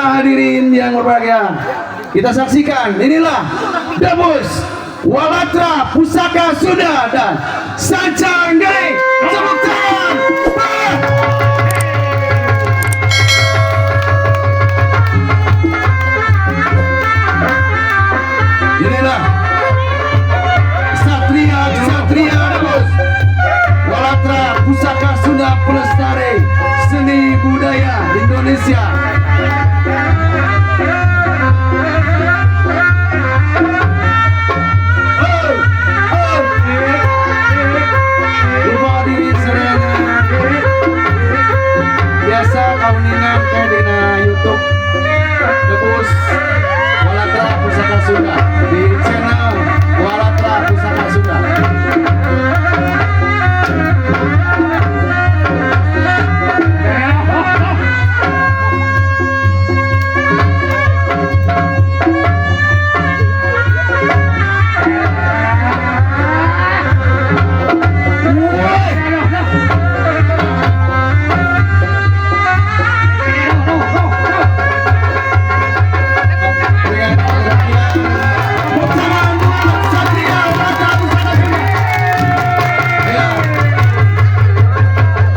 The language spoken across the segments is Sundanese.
Hadirin yang berbahagia, kita saksikan inilah Debus Walatra Pusaka Sunda dan Sancang Gering. Tepuk tangan. Inilah Satria Satria Debus Walatra Pusaka Sunda pelestari seni budaya Indonesia. Biasa kauningan ke dina YouTube Debus Walatra Pusaka Sunda di channel Walatra Pusaka Sunda.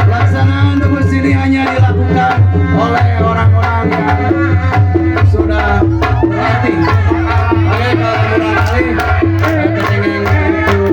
Pelaksanaan debus ini hanya dilakukan oleh orang-orang yang sudah terlatih. Oke, kalau barangkali ketinggian itu.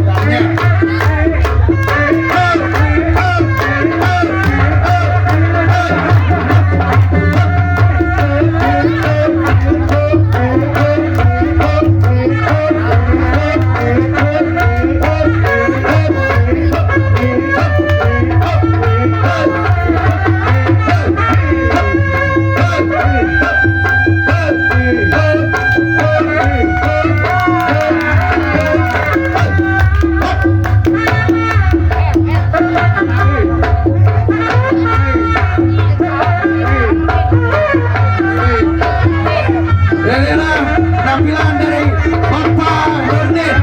Inilah penampilan dari Bapak Nurdin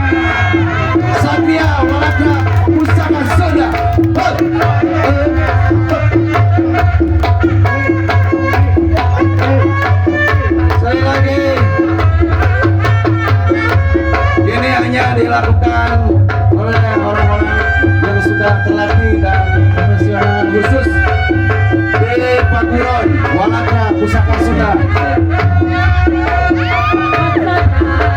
Satria Walatra Pusaka Sunda. Sekali lagi, ini hanya dilakukan oleh orang-orang yang sudah terlatih dan profesional khusus di Paguron Walatra Pusaka Sunda. Ya, tepuk tangan.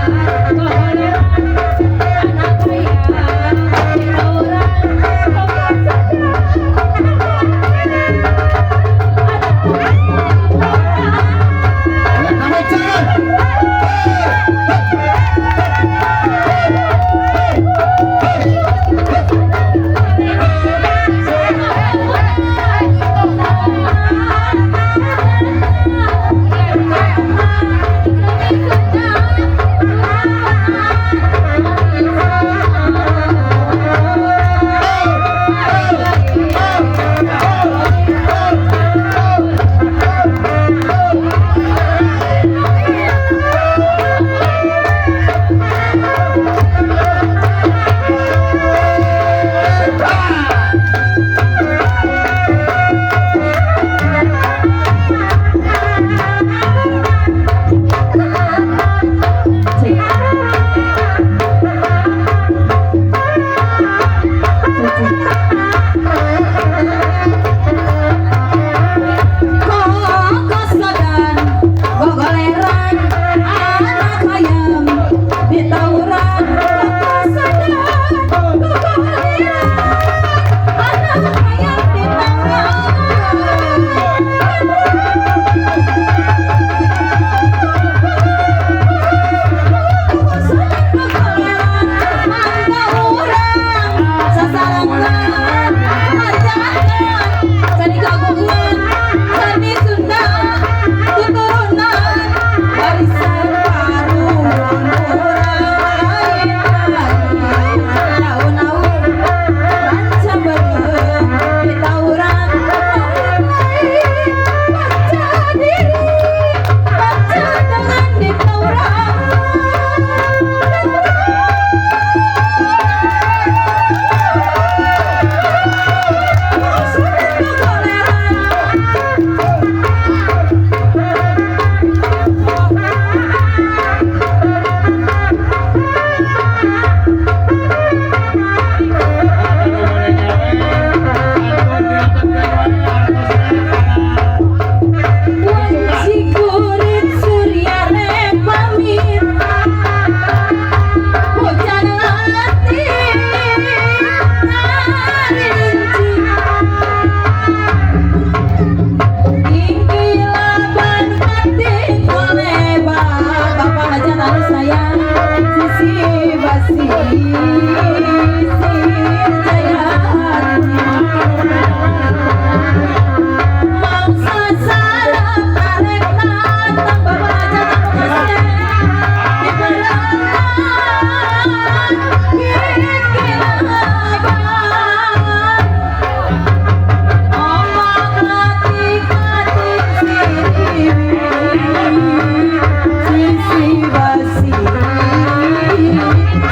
Sisi basi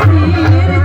sir.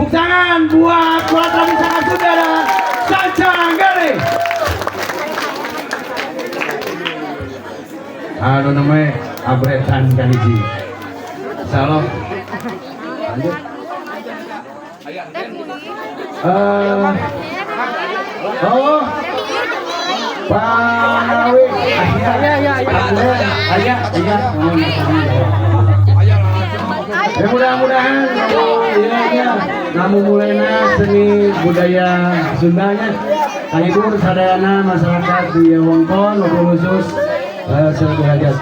Tepuk tangan buat Walatra Pusaka Sunda dan Sancang Galih. Aduh, namanya abretan kan hiji. Salam. Lanjut. Oh, Pak Nawi, ya ya ya ya ya. Ya, mudah-mudahan ya ya namu mulainya seni budaya Sundanya kahibur sadayana masyarakat di wewengkon khusus Seni Hajat.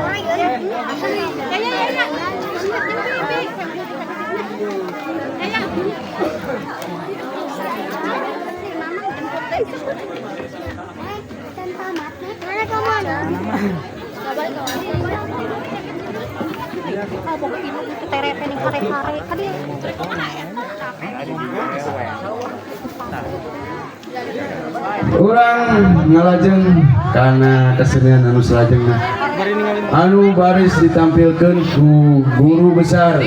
Urang ngalajeng karena kesenian anu salajengna anu baris ditampilkan ku guru besar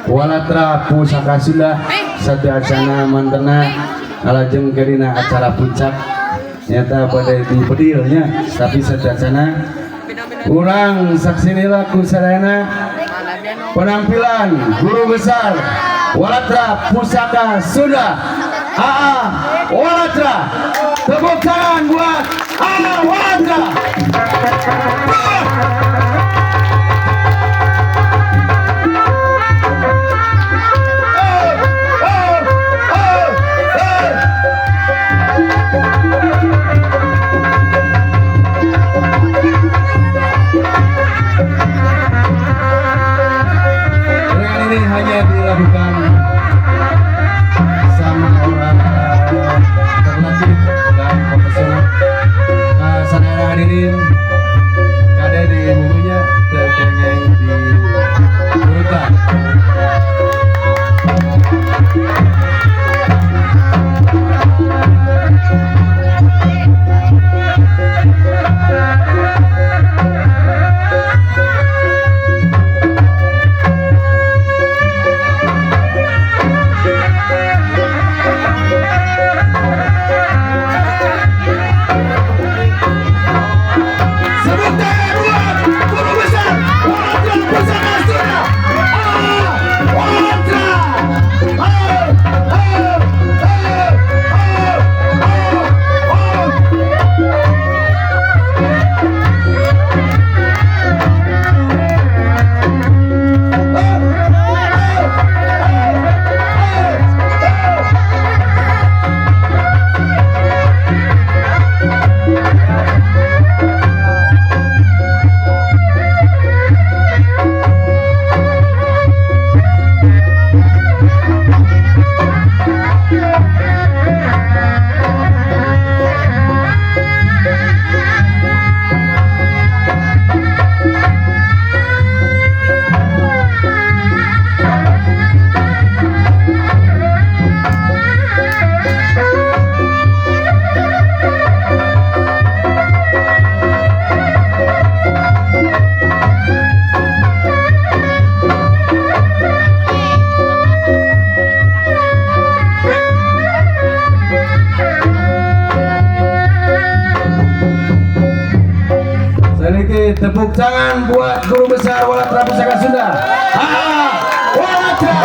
Walatra Pusaka Sunda sateuacana mantena ngalajeng kerina acara puncak nyata pada di bedilnya, tapi sateuacana urang saksinilah ku sadayana penampilan guru besar Walatra Pusaka Sunda AA Walatra. Tepuk tangan buat AA Walatra. Dengan ini hanya dilakukan sama orang terlatih dan profesional. Nah, saudara hadirin, kade di bukunya terkengeng di urutan. Sebut tangan buat guru besar Walatra Pusaka Sunda. Walatra. Oh, oh, oh, oh, oh, oh. Sedikit tepuk tangan buat guru besar Walatra Pusaka Sunda. Walatra.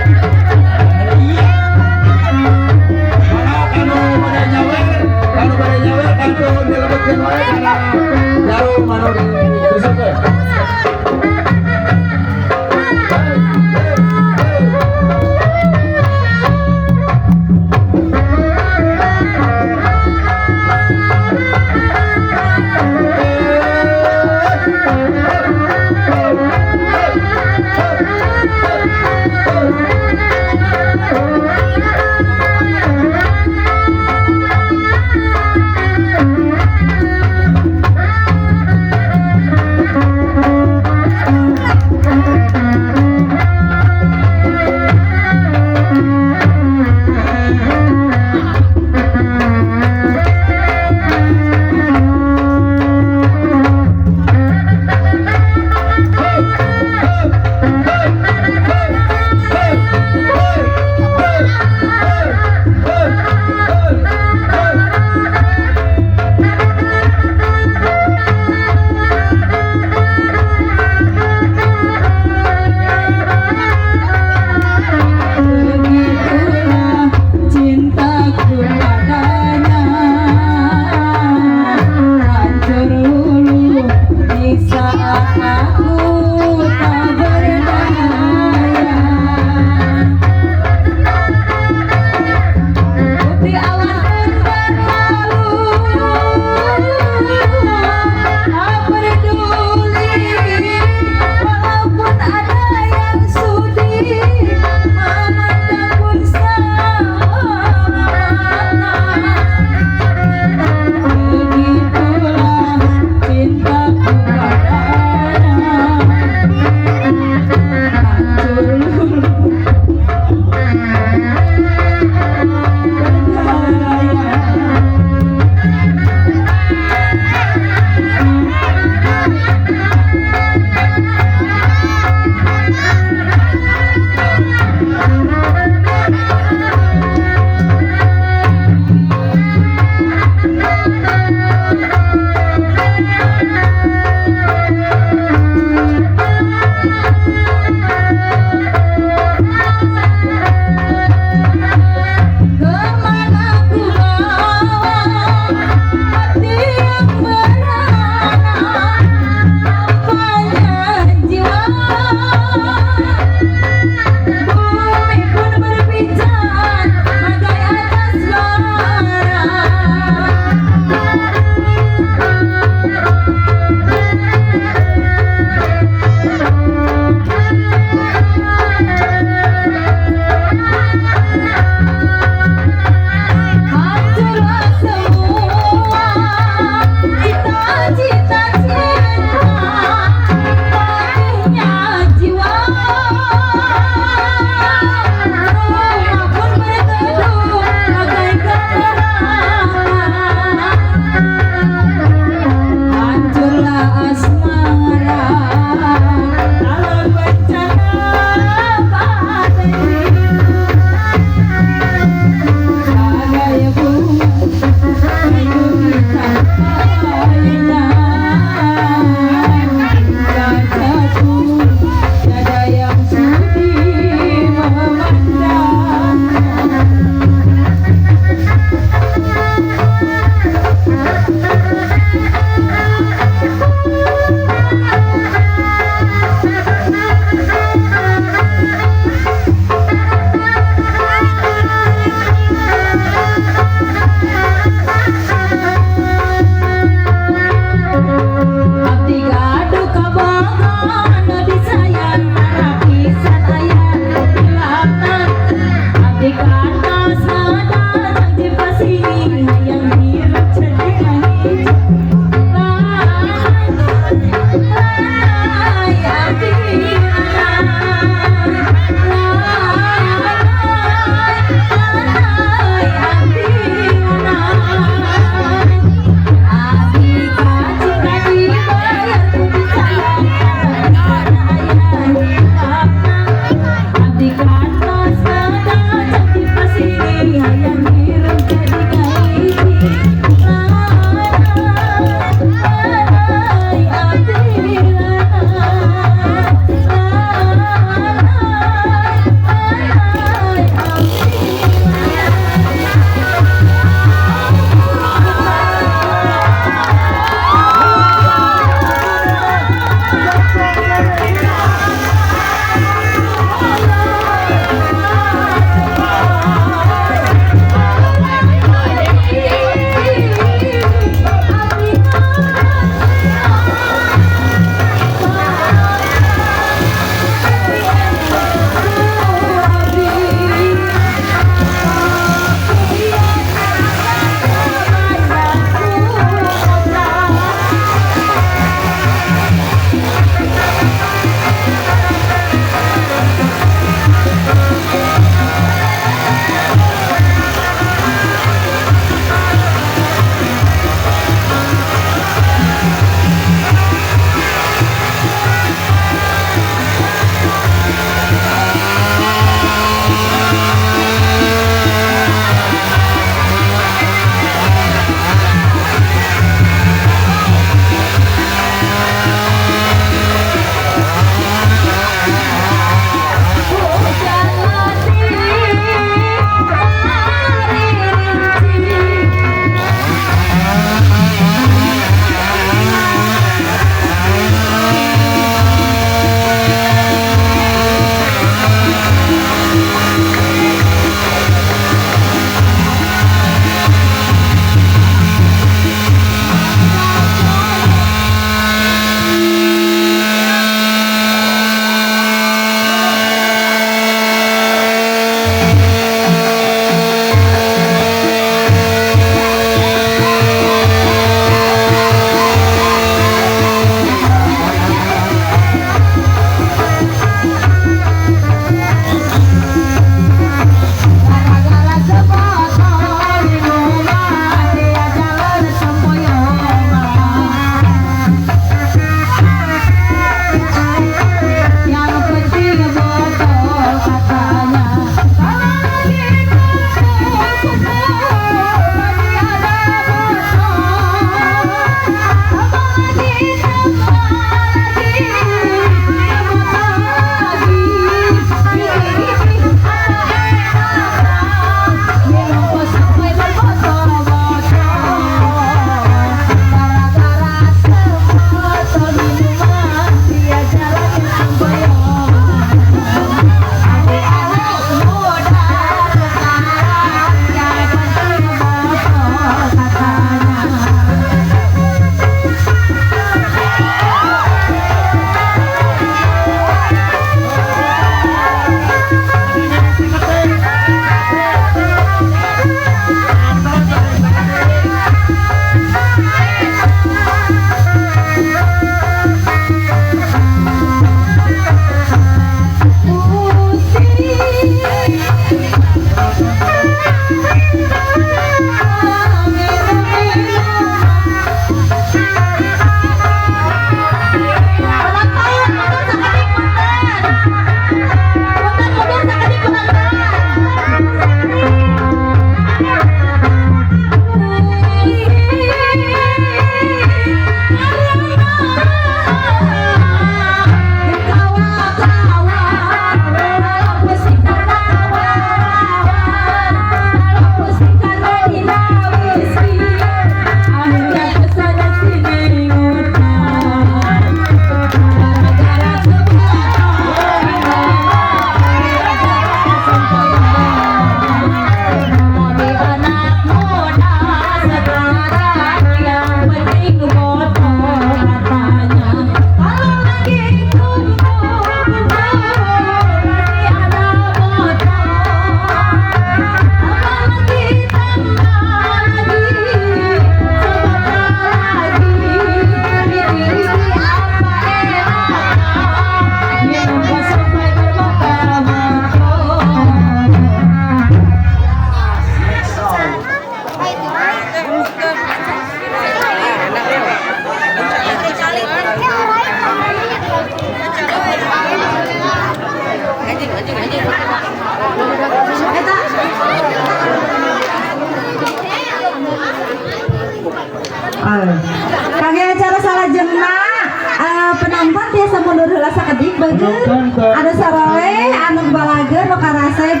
Balageur, anu saroleh, anu balageur, nu karasep.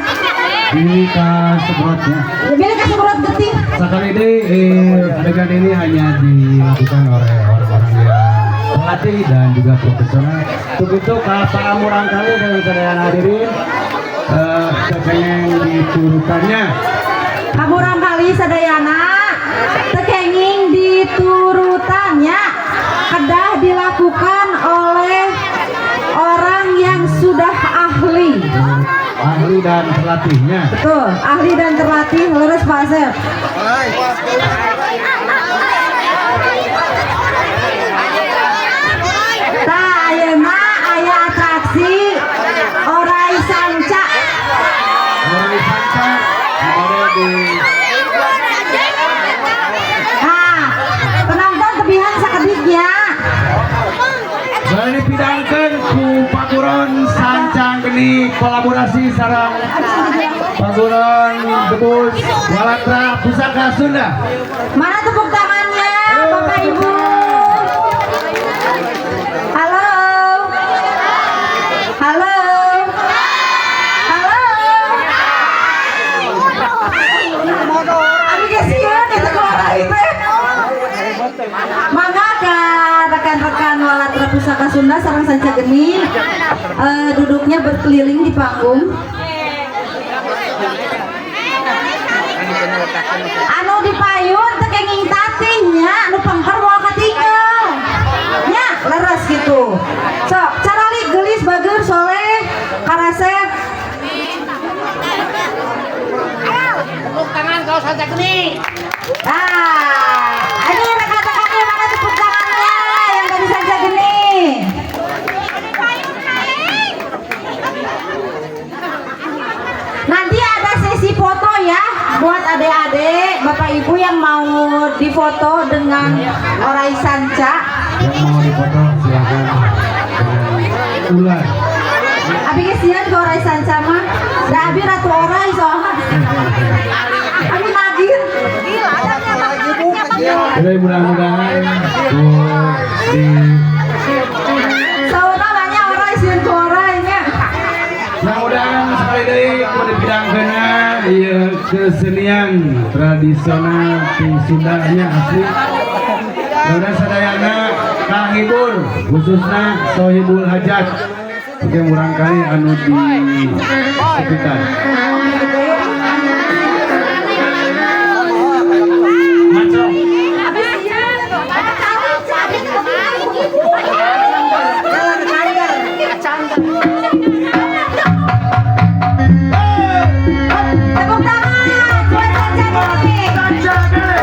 Ini kasemprotnya. Bilih kasemprot getih. Sekali ini adegan ini hanya dilakukan oleh orang-orang yang terlatih dan juga profesional. Untuk itu ka murangkalih dan sadayana hadirin kenging diturutannya. Ka murangkalih sadayana teu kenging diturutannya, kedah dilakukan oleh orang yang sudah ahli. Ahli dan terlatihnya. Betul, ahli dan terlatih, leres, Pak Asep. Tah, ayeuna aya atraksi orai sanca. Orai sanca ada di Nah, penonton tebihan sakediknya. Bade dipidangkeun ku Paguron Sancang Geni kolaborasi sareng Paguron Debus Walatra Pusaka Sunda. Mana tepuk tangannya, Bapak Ibu? Halo. Halo. Halo. Abi ge sieun eta ku orai teh. Mangga ka rekan-rekan Walatra Pusaka Sunda sareng Sanca Geni duduknya berkeliling di panggung. Anu di payun teu kenging tatih nya, anu pengker moal katinggal. Nya, leres gitu. Sok, caralik, geulis, bageur, soleh, karasep. Tepuk tangan kalau Sanca Geni. Ah, ini rekan-rekannya, mana tepuk tangannya yang dari Sanca Geni? Nanti ada sesi foto ya buat adik-adik, bapak ibu yang mau difoto dengan orai sanca. Yang mau difoto silakan dengan ular. Abi geus sieun ke orai sanca mah. Da abi ratu orai soalnya. Abi nagir. Jadi mudah-mudahan di Sauna banyak orai sieun ku orai nya. Mudah-mudahan sekali deui ku dipidangkeunna ieu kesenian tradisional di Sundanya asli. Mudah-mudahan sadayana kahibur khususna sohibul hajat. Oke, murangkalih anu di sekitar. Macam Abi sieun. Tepuk tangan buat Sanca Geni. Sanca Geni.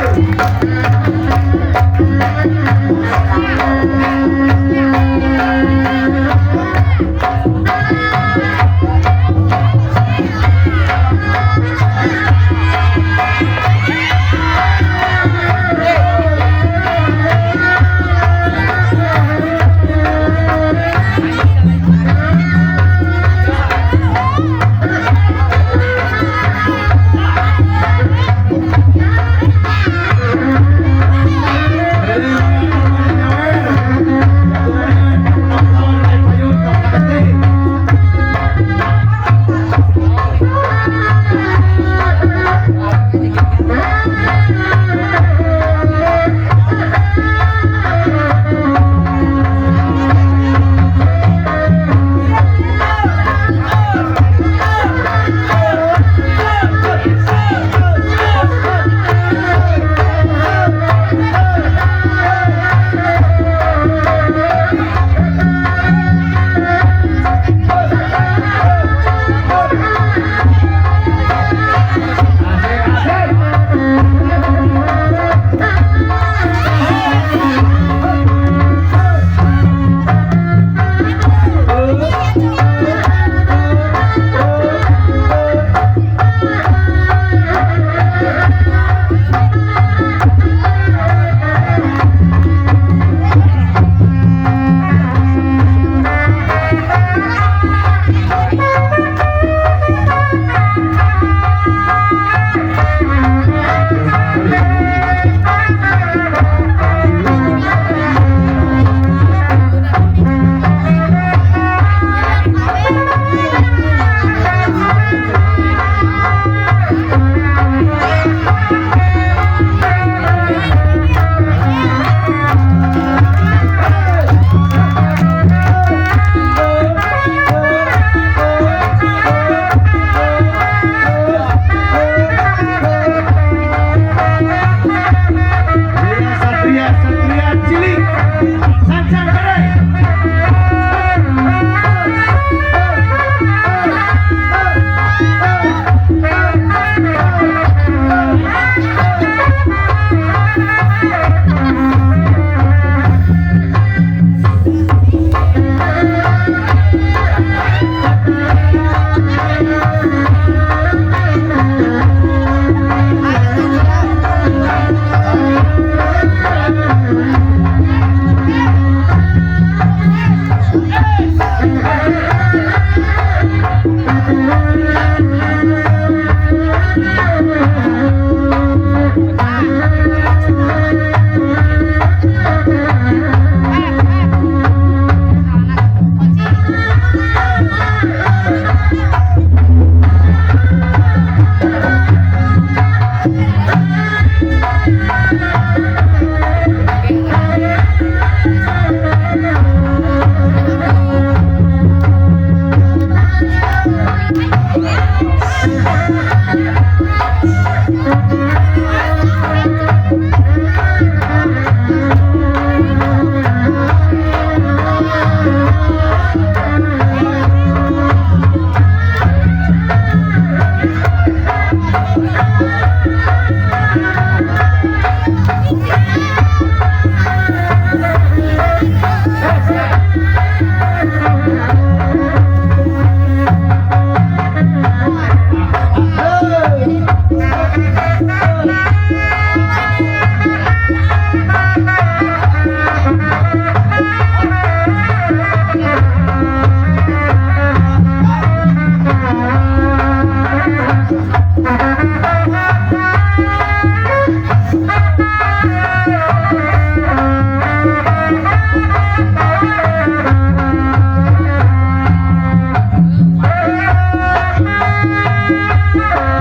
Tepuk tangan.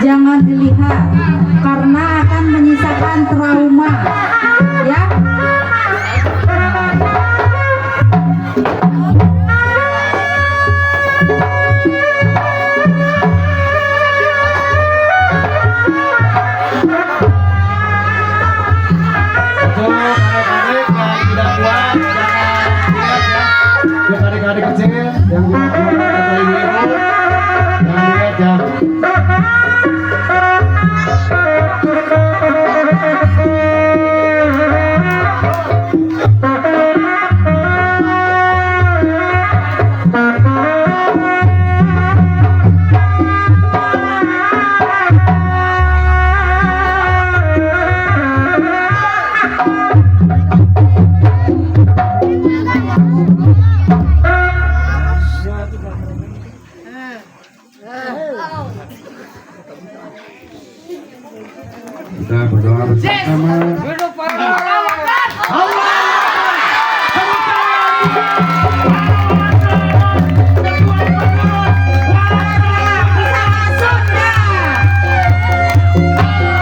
jangan dilihat karena akan menyisakan trauma, ya. Untuk adik-adik yang tidak kuat, jangan dilihat ya. Untuk adik-adik kecil yang tidak kuat atau ibu-ibu, jangan dilihat ya. Kita berdoa bersama. Pusaka Sunda. Tepuk tangan buat Walatra Pusaka Sunda. Tepuk tangan.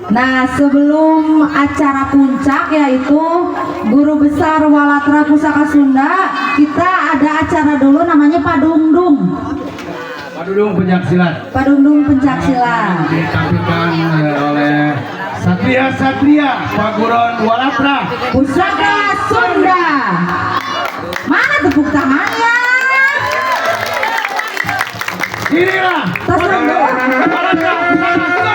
Nah, sebelum acara puncak yaitu Guru Besar Walatra Pusaka Sunda, kita ada acara dulu namanya Padungdung. Padudung pencak silat. Padungdung pencak silat. Ditampilkan oleh Satria-Satria Paguron Walatra. Pusaka Sunda. Mana tepuk tangannya? Inilah Tos dulu. Walatra Pusaka Sunda.